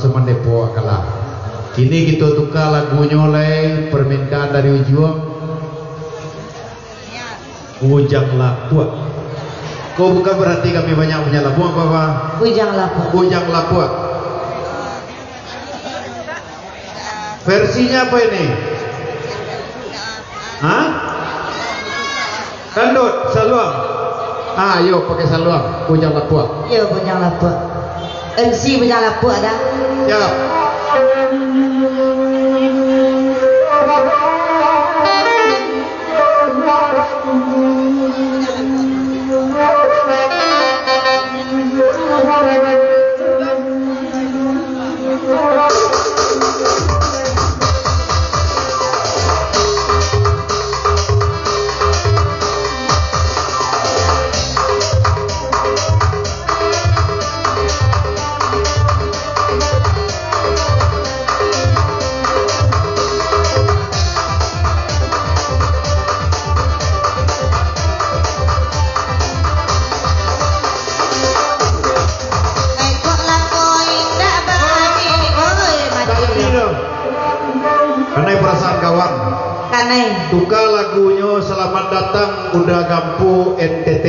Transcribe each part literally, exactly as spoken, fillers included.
Saman Depok kalah. Kini kito tuka lagunyo lai, permintaan dari Ujuang. Ujang Lapuak. Ko bukan berarti kami banyak punya lapuak, apa? Ujang Lapuak. Ujang Lapuak. Versinya apa ini? Hah? Dangdut, saluang. Ah, yo, pakai saluang. Bujang Lapuak. Yo, Bujang Lapuak. M C Bujang Lapuak dah. Siap. Kanai perasaan kawan. Kanai. Tuka lagunyo Selamat Datang Uda Gampo N T T.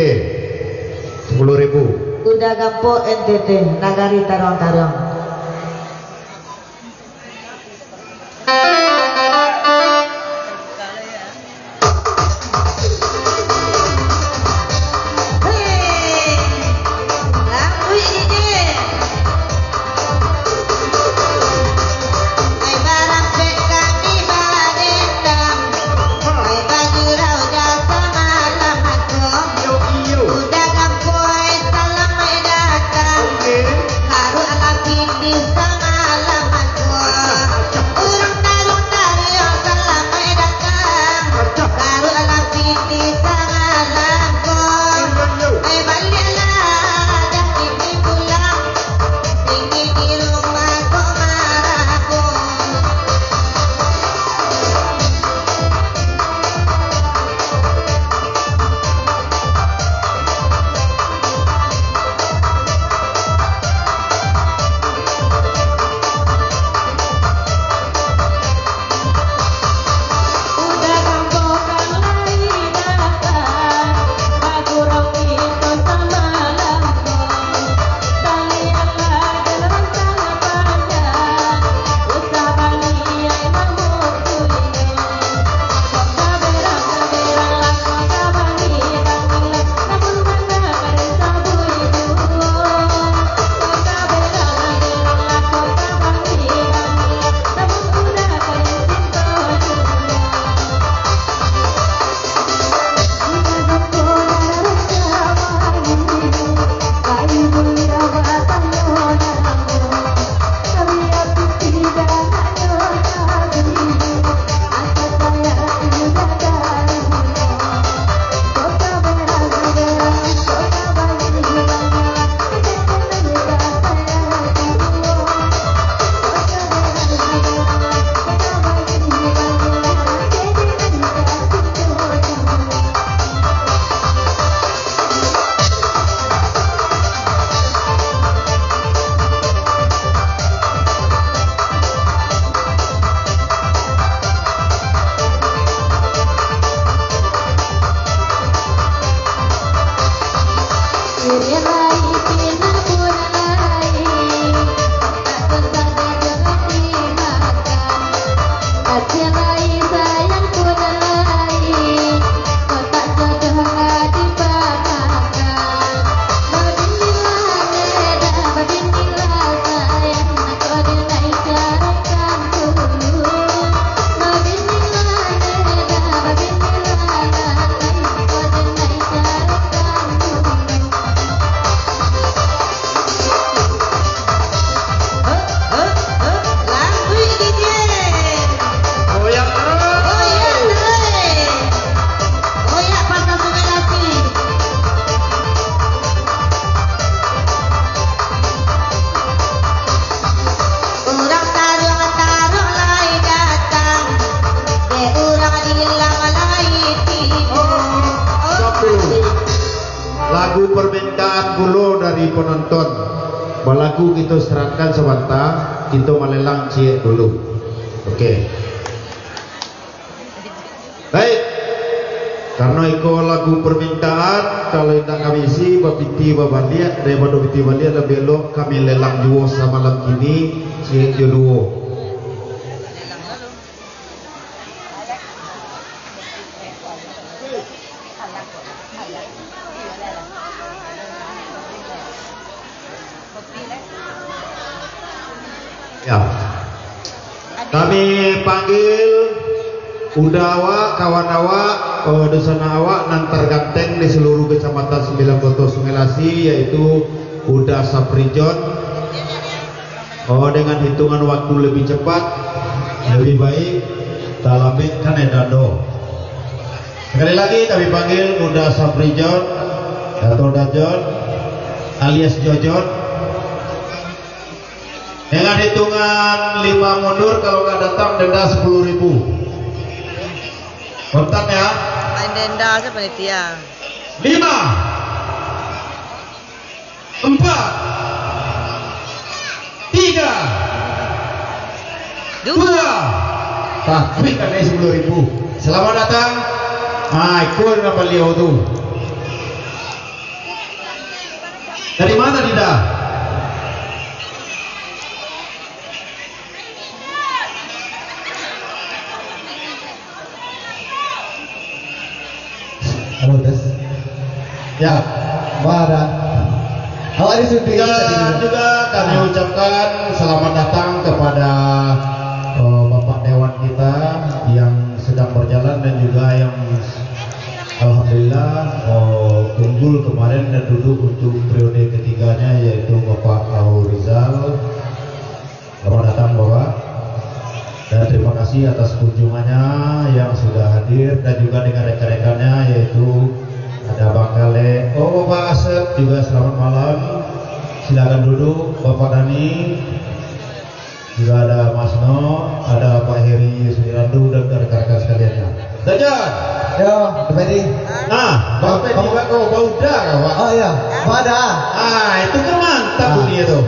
Sepuluh ribu. Uda Gampo N T T, Nagari Taruang-Taruang. Oke. Karuak lah pitih samalam ko. Urang Taruang-Taruang salamaik datang. Karuak lah pitih samalam ko. Ai baliaklah dah kini pulang. Kini di rumah ko marah ko. Urang Taruang-Taruang lai datang, dek urang Dilam lai tibo. Satu. Lagu permintaan pulo dari penonton. Balagu kito serahkan sabanta. Kito malelang ciek dulu. Oke. Baik. Karano iko lagu permintaan, kalau indak kami isi, bapiti babaliak, daripado piti baliak, labiah elok kami lelang juo samalam kini, ciek jo duo. Ya. Kami panggil uda awak, kawan awak, eh, dunsanak awak nan targanteng di seluruh Kecamatan Sembilan Koto Sungai Lasi, yaitu Uda Sapri John. Oh, dengan hitungan waktu lebih cepat, lebih baik talabekkan edan do. Sekali lagi kami panggil Uda Sapri John, Dato Dajon, alias Jojon. Dengan hitungan lima mundur, kalau nggak datang, denda sepuluh ribu. Kontan ya. Main denda saja panitia. Lima, empat, tiga, dua. Tapi kan naik sepuluh ribu. Selamat datang. Ah, ikut dengan beliau tu. Dari mana Dinda? Halo, tes. Ya, mana? Awak disuntik. Juga, juga kami ucapkan selamat datang kepada, eh, Bapak Dewan kita yang sedang berjalan dan juga yang alhamdulillah, eh, unggul kemarin dan duduk untuk periode ketiganya, yaitu Bapak Aurizal. Selamat datang, Bapak. Dan terima kasih atas kunjungannya yang sudah hadir dan juga dengan rekan-rekannya, yaitu ada Bang Galeh. Oh, Bapak Asep juga selamat malam. Silakan duduk, Bapak Dani. Juga ada Mas No, ada Pak Heri Sumirandu dan rekan-rekan sekaliannya. Dajan. Yo, Pak Edi. Nah, Bapak Edi, Bapak kau bau dah, Pak. Oh, iya. Pada. Ah, itu kan mantap bunyi itu.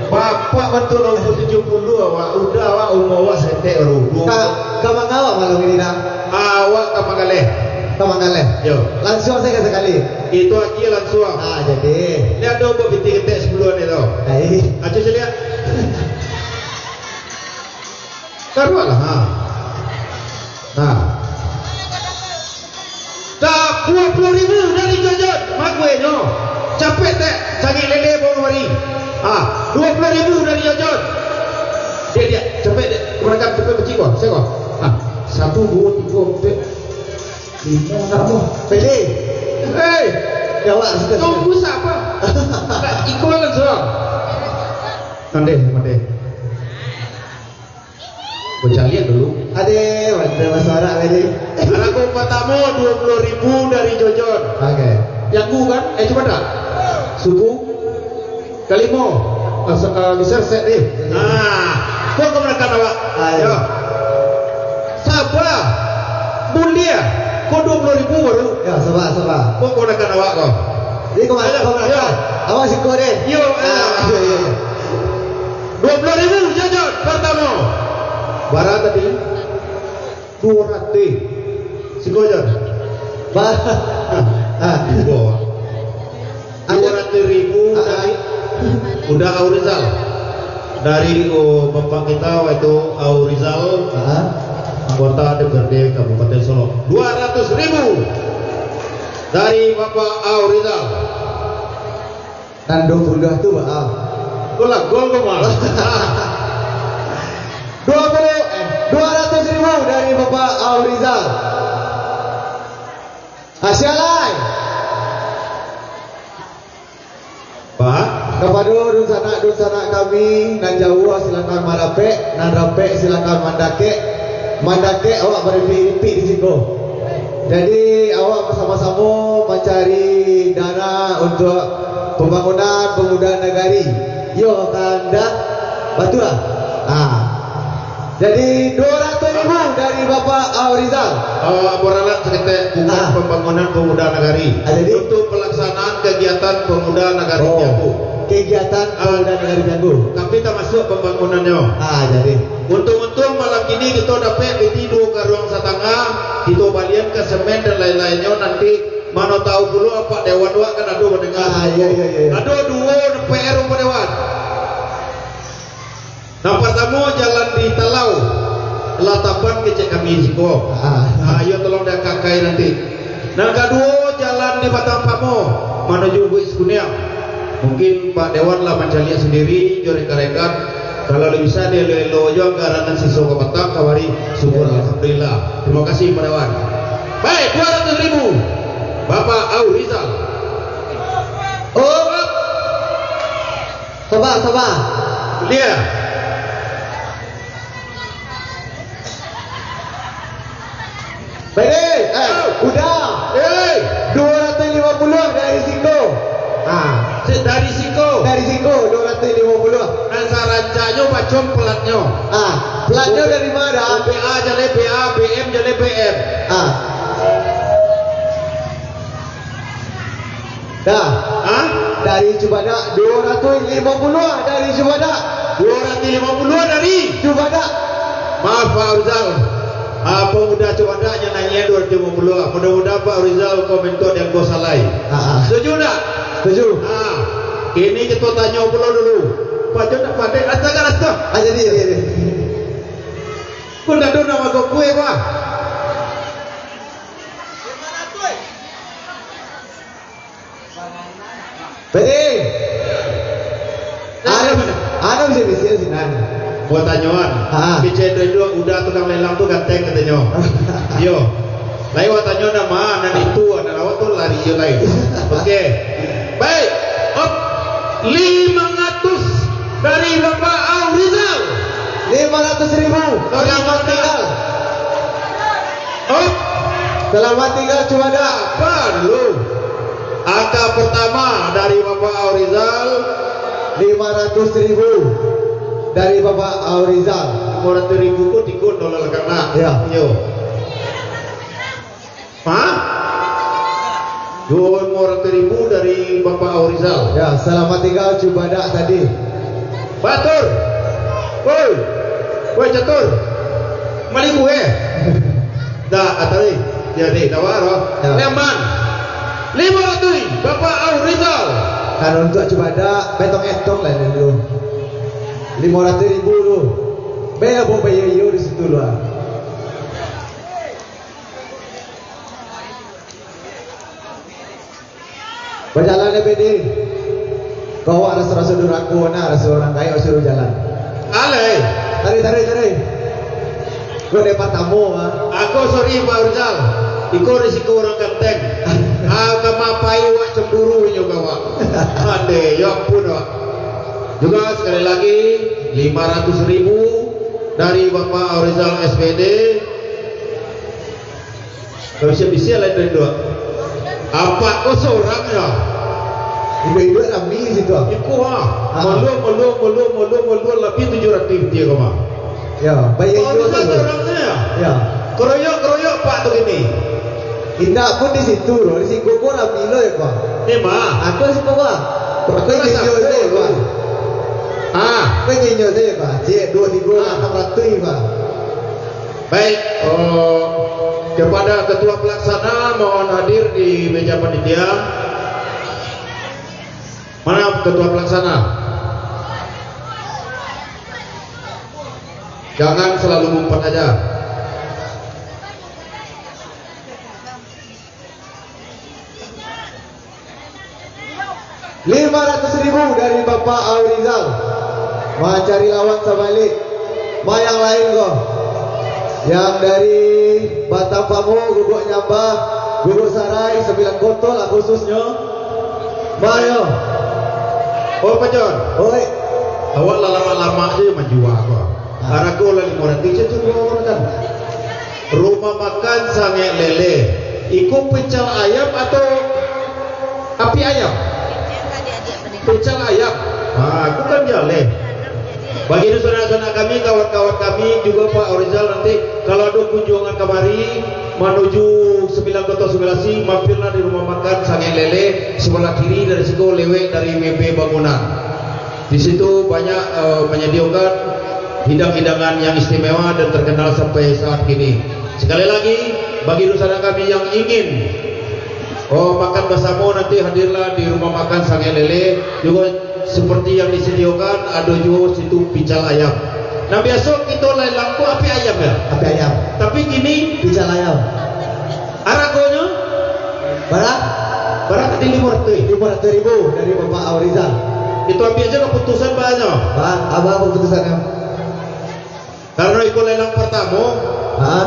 Bapak betul umur tujuh puluh, awak. Udah, awak umur awak setek baru. Ka, ka mangawak malam ini, dah? Awak ka Manggaleh. Ka Manggaleh. Yo. Langsung saja sekali. Itu aja langsung. Ah, jadi. Ini ada obat bintik ketek sebelum ni tau. Ai. Acu saya lihat. Karualah, ha. Nah. Dah, dua puluh ribu dari Jojon, maguenyo. Capek tek, sangik lele bau hari. Ha, dua puluh ribu dari Jojon. Dia, dia, capek dek. Kemanakah capek kecil kau? Saya kau. Ha, satu, dua, tiga, empat, lima, enam. Pilih. Hei. Ya, awak sudah. Tunggu siapa? Ikut langsung. Tandeh, tandeh. Bacaliak dulu. Adeh, wadah basuarak tadi. Lagu pertama, dua puluh ribu dari Jojon. Oke. Yang ku kan? Eh, cuma tak? Suku? Kalimo. Ah, se-, ah, geser set ni. Ah. Kau kemenakan awak. Ah, iya. Ya. Sabar. Mulia. Kau dua puluh ribu baru. Ya, sabar, sabar. Kau kemenakan awak kau. Jadi, kau, ayo, kau kemenakan. Ayo. Awak syukur deh. Yo, ah, ayo. Iya, iya, iya. Dua puluh ribu Jojon pertama. Bara tadi? Dua ratus. Siko Jon. Ba-, ah, dua. Dua ratus ribu dari Uda Aurizal. Dari, oh, bapak kita, waktu Aurizal, ah, anggota D P R D Kabupaten Solok. Dua ratus ribu dari Bapak Aurizal. Nan dua puluh tu, ah. Gol lah, gol kau mah. Dua puluh, eh, dua ratus ribu dari Bapak Aurizal. Hasilai. Pak. Kapado dunsanak-dunsanak kami nan jauah, silakan marapek, nan rapek silakan mandakek, mandakek awak baripik-ripik di siko. Jadi, awak basamo-samo mancari dana untuak pambangunan pamuda nagari. Iyo, kandak batua. Ha. Jadi, dua ratus ribu dari Bapak Aurizal. Awak baralat saketek bukan, ah, pambangunan pamuda nagari. Ah, jadi? Untuk pelaksanaan kegiatan pamuda nagari. Oh. Jabu. Kegiatan Ah, Pemuda Nagari Tangguh. Tapi tamasuak pambangunannyo. Ah, jadi. Untuang-untuang malam kini kito dapek piti duo karuang satangah, kito balian ka semen dan lain-lainnyo, nanti mano tahu pulo Pak Dewan wak kan ado mandanga. Ah, iya, iya, iya, iya. Ado duo P R Pak Dewan. Nan partamo jalan di Talau, lah tapan kecek kami siko. Ah. Ah, iyo tolong diangkakai nanti. Nan kaduo jalan di Batang Pamo manuju Bukik Sikuniang. Mungkin Pak Dewan lah mancaliak sandiri jo rekan-rekan. Kalau lah bisa dielo-elo jo anggaran nan siso ka patang kamari. Syukur, Ya. Alhamdulillah. Terima kasih Pak Dewan. Baik, dua ratus ribu. Bapak Aurizal. Oh. Sabar, sabar. Dia. Baik, eh, udah. Eh. Dua ratus lima puluh dari siko. Ah. Si-, dari siko. Dari siko, dua ratus lima puluh. Nan sarancaknyo pacom pelatnyo. Ah, pelatnyo dari mana? B A jaleh B A, B M jaleh B M. Ah. Dah. Hah? Dari Cubadak, dua ratus lima puluh dari Cubadak. Dua ratus lima puluh dari? Cubadak. Maaf, Pak Rizal. Ah, pemuda Cubadak nyo naiak dua ratus lima puluh. Mudah-mudahan Pak Rizal komentar yang kau salai. Ha, ha. Setuju tak? Setuju. Ah, ini kita tanya pulo dulu. Pak Jon nak pakai rasa tak rasa? Ah, jadi, jadi, jadi. Kau dah tahu nama kau kue, Pak? Pede. Anu, anu bisa bisiak sinan. Buat tanyoan. Ha. Kecek dari dua udah tukang lelang tu ganteng katanyo. Yo. Lai awak tanyo nama, nan itu, nan awak tu lari yo lai. Oke. Baik. Op. Lima ratus dari Bapak Aurizal. Lima ratus ribu. Selamat tinggal. Op. Selamat tinggal, Cubadak. Apa dulu? Angka pertama dari Bapak Aurizal. Lima ratus ribu dari Bapak Aurizal. Lima ratus ribu pun tiga dolar lekang nak. Ya. Yo. Hah? Dua ratus ribu dari Bapak Aurizal. Ya, selamat tinggal Cubadak tadi. Batur. Woi. Woi, Catur. Maliku, eh. Dah, atau ni. Ya, ni, dah waro. Ya. Leman. Lima ratus, Bapak Aurizal. Kalau untuk Cubadak, betong etong lah dulu. Lima ratus ribu tu. Bayar apa bayar iyo di situ lah. Bajalan deh, Pede. Kau awak raso-raso durako, nah, raso urang gaek, suruh jalan. Alai. Tarik, tarik, tarik. Kau dek partamo, ah. Aku sorry, Pak Rizal. Iko risiko urang ganteng. Ah, kama pai wak cemburu inyo ka wak. Ande, ya ampun, wak. Juga sekali lagi, lima ratus ribu dari Bapak Aurizal S P D. Kalau bisa-bisa lain dari dua. Apak ko sorang ya. Iduik-iduik rami situ, ah. Iko, ah. Ah. Malu, malu, malu, malu, malu, lebih tujuh ratus rupiah ko, mah. Ya, bayar Kalau ijo bisa tu. Sorang tu ya. Ya. Keroyok, keroyok, Pak, tu gini. Indak pun di situ, loh. Di situ ko rami lo ya, Pak. Ni, mah. Aku di situ, Pak. Aku Aku rasa jinyo aku saja, dulu. Pak. Ah. Aku jinyo saja, Pak. Cek dua tiga, Ah. enam ratus, Pak. Baik, eh, kepada Ketua Pelaksana, mohon hadir di meja panitia. Mana Ketua Pelaksana? Jangan selalu ngumpat aja. Lima ratus ribu dari Bapak Aurizal. Mancari lawan sabalik. Ma yang lain ko. Yang dari Batang Pamo, Guguk Nyambah, Guguk Sarai, Sambilan Koto lah khususnyo. Ma yo. Oh, Pak Jon. Oi. Awak lah lamak-lamak je manjua ko. Harago lah limo ratuih, cek tu dua urang kan. Rumah makan Sangek Lele. Iko pecel ayam atau api ayam? Pecel ayam. Ha, aku kan jaleh. Bagi itu sanak-sanak kami, kawan-kawan kami, juga Pak Orizal, nanti kalau ada kunjungan kamari manuju Sembilan Koto Simulasi, mampirlah di rumah makan Sangek Lele, sebelah kiri dari situ, lewek dari W B Bangunan. Di situ banyak, eh, menyediakan hidang-hidangan yang istimewa dan terkenal sampai saat kini. Sekali lagi, bagi saudara kami yang ingin, oh, makan bersama, nanti hadirlah di rumah makan Sangai Lele. Juga seperti yang disediakan, ada juga situ pical ayam. Nah, biasa kita lelang tu api ayam ya? Api ayam. Tapi kini pical ayam. Haragonyo? Bara? Bara tadi limo ratuih. Limo ratuih ribu dari Bapak Aurizal. Itu ambil aja keputusan, Pak, nyo. Pak, apa keputusannya? Karena itu lelang pertama, ha?